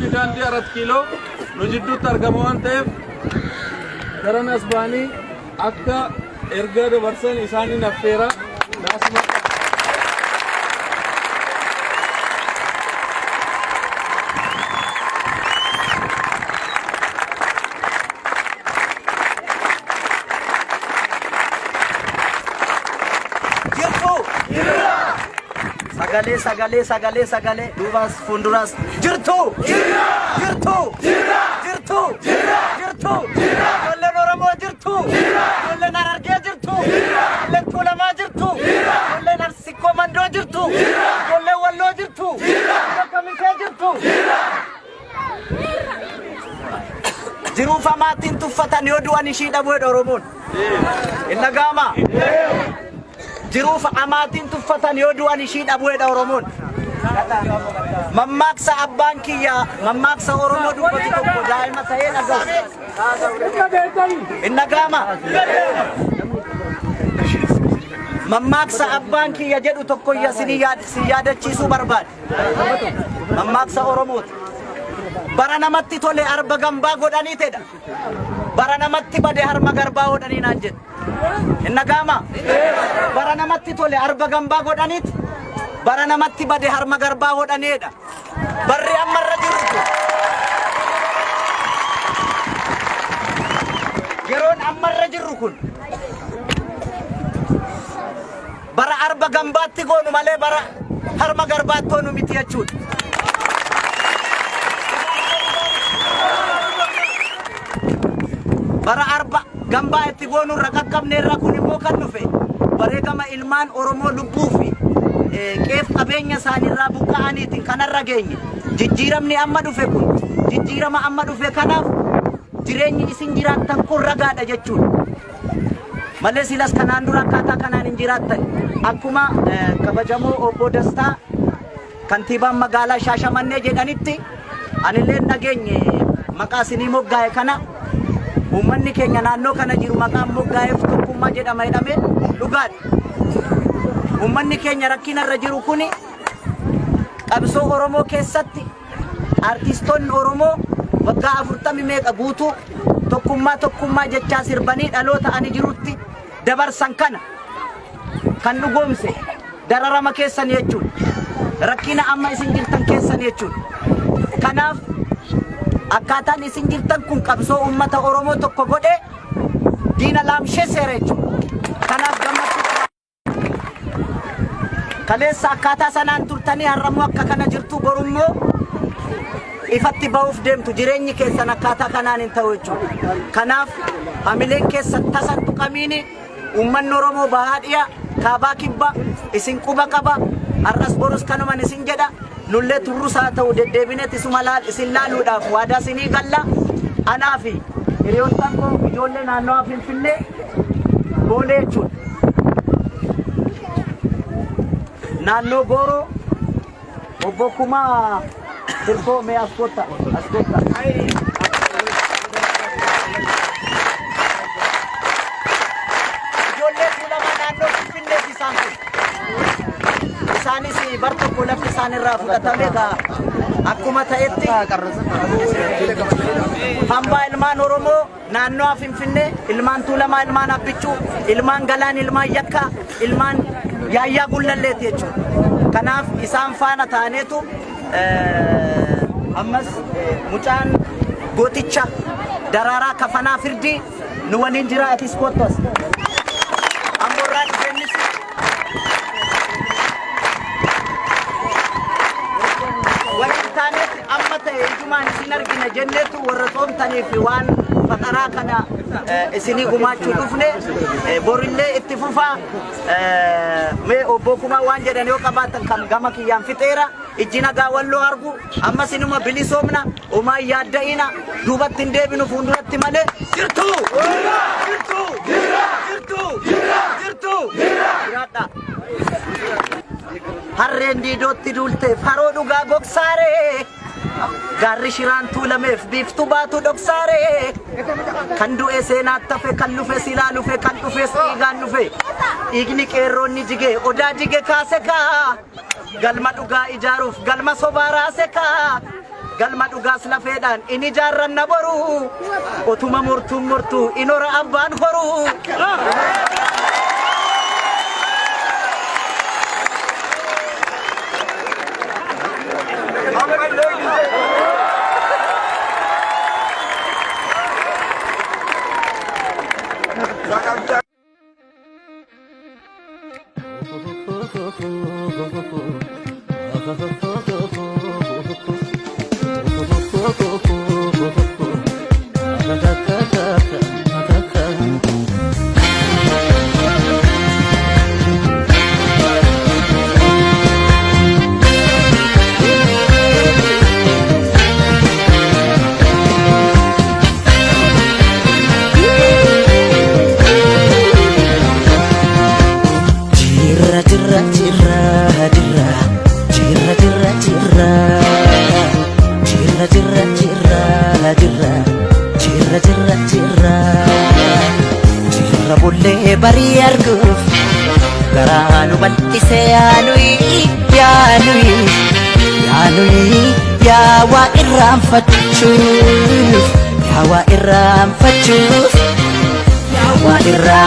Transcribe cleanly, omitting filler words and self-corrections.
Hojjettoonni daandii Arat Kiiloo nu jidduutti argamu waan ta'eef daran as ba'anii akka ergaa dabarsan isaaniin affeera. Naasuma. Jirtu! Sagalee sagalee sagalee sagalee duubas fuulduras jirtu! Jirtu! Jirtu! Jirtu! Ijoolleen Oromoo jirtu! Ijoolleen Harargee jirtu! Ijoolleen Tuulamaa jirtu! Ijoolleen Arsikkoo Mandoo jirtu! Ijoolleen Walloo jirtu! Ijoolleen Kamisee jirtu! Jiruuf hamaattiin tuffatan yoo du'an ishii dhabu jedha Oromoon. Hin dhaga'amaa? Jiruuf amaatiin tuffatan yoo du'an ishii dhabu jedha Oromoon. Mammaaksa abbaan kiyya mammaaksa Oromoo dubbatu tokko daa'ima ta'ee dhaga'u. Hin dhaga'amaa? Mammaaksa abbaan kiyya jedhu tokko isin yaadachiisuu barbaada. Mammaaksa Oromooti. Bara namatti tole arba gambaa godhanii tedha. Bara namatti bade harma garbaa godhanii naan jedhe. Hin dhaga'amaa? Bara namatti tole arba gambaa godhaniit bara namatti bade harma garbaa godhaniidha. Barri amma irra jirru kun. Yeroon amma irra jirru kun bara arba gambaatti goonu malee bara harma garbaatti goonu miti jechuudha. Bara arba gambaa itti goonu irra qaqqabne irra kun immoo kan dhufe wareegama ilmaan Oromoo lubbuu fi qeef qabeenya isaaniirraa buqqa'aniitiin kanarra geenye. Jijjiiramni amma dhufe kun jijjiirama amma dhufe kanaaf jireenyi isin jiraattan kun ragaadha jechuudha. Malee silas kanaan dura akkaataa kanaan hin jiraattan. Akkuma kabajamoo obbo Dastaa kantiibaan magaalaa Shaashamannee jedhanitti anillee dhageenye maqaa isinii moggaa'e kana uummanni keenya naannoo kana jiru maqaan moggaa'eef tokkummaa jedhama jedhamee dhugaadha. Uummanni keenya rakkina irra jiru kuni qabsoo Oromoo keessatti Artistoonni Oromoo waggaa afurtami meeqa guutuu tokkummaa tokkummaa jechaa sirbanii dhaloota ani jirutti dabarsan kana kan dhugoomse dararama keessan jechuudha. Rakkina amma isin jirtan keessan jechuudha. Kanaaf akkaataan isin jirtan kun qabsoo uummata Oromoo tokko godhee diina laamsheesseera jechuudha. Kanaaf gammachuu Kaleessa akkaataa sanaan turtanii har'ammoo akka kana jirtu borummoo ifatti ba'uuf deemtu jireenyi keessan akkaataa kanaan hin ta'u jechuudha. Kanaaf hamileen keessan tasan tuqamiini uummanni Oromoo bahaa dhiya kaabaa kibba isin quba qaba har'as borus kanuman isin jedha nullee turrus haa ta'u deddeebineet isuma laal isin laaluudhaaf waadaa isinii galla anaa fi hiriyoottan koo ijoollee naannawaa Finfinnee Boolee jechuudha. Naannoo Gooroo obbo Kumaa Tirkoo mee as kotta as kotta. Ijoollee Tuulamaa naannoo Finfinneeti isaan kun. Isaanis bar tokko lafti isaan irraa fudhatame egaa akkuma ta'etti hambaa ilmaan Oromoo Naannawaa Finfinnee, ilmaan Tuulamaa, ilmaan Abbichuu, ilmaan Galaan, ilmaan Yakkaa, ilmaan Yaayyaa Gullalleeti jechuudha. Kanaaf isaan faana taaneetu ammas mucaan gooticha Daraaraa Kafanaa Firdii nu waliin jira atis koottu as. Amboorraa dhufe innis. Waliin taaneeti amma ta'e ijumaan isin argina jenneetu warra soomtaniif waan faqaraa kana isinii gumaachuu dhufne borillee itti fufaa mee obbo Kumaa waan jedhan yoo qabaatan kan gama kiyyaan fixeera ijji nagaa walloo argu ammas inuma bilisoomna homaa hin yaadda'ina duubatti hin deebinu fuulduratti malee jirtu jirtu jirtu jirtu jiraadha. Harreen diidootti duulteef haroo dhugaa gogsaaree. Gaarri shiraan tuulameef biiftuu baatu dhoksaaree. Kan du'e seenaatti hafe kan lufe silaa lufe kan dhufes dhiigaan dhufe. Dhiigni qeerroonni jige odaa jige kaase kaa. Galma dhugaa ijaaruuf galma sobaa raase kaa. Galma dhugaas lafeedhaan in ijaarranna boru. Otuma murtuun murtuu in hora abbaan horu. Jirra jirra jirra jirra jirra jirra jirra jirra jirra jirra jirra jirra jirra jirra jirra bullee barii arguuf garaa nu bal'ise yaanuyi yaanuyi yaanuyi yaa waa irraanfachuuf yaa waa irraanfachuuf yaa waa irraa.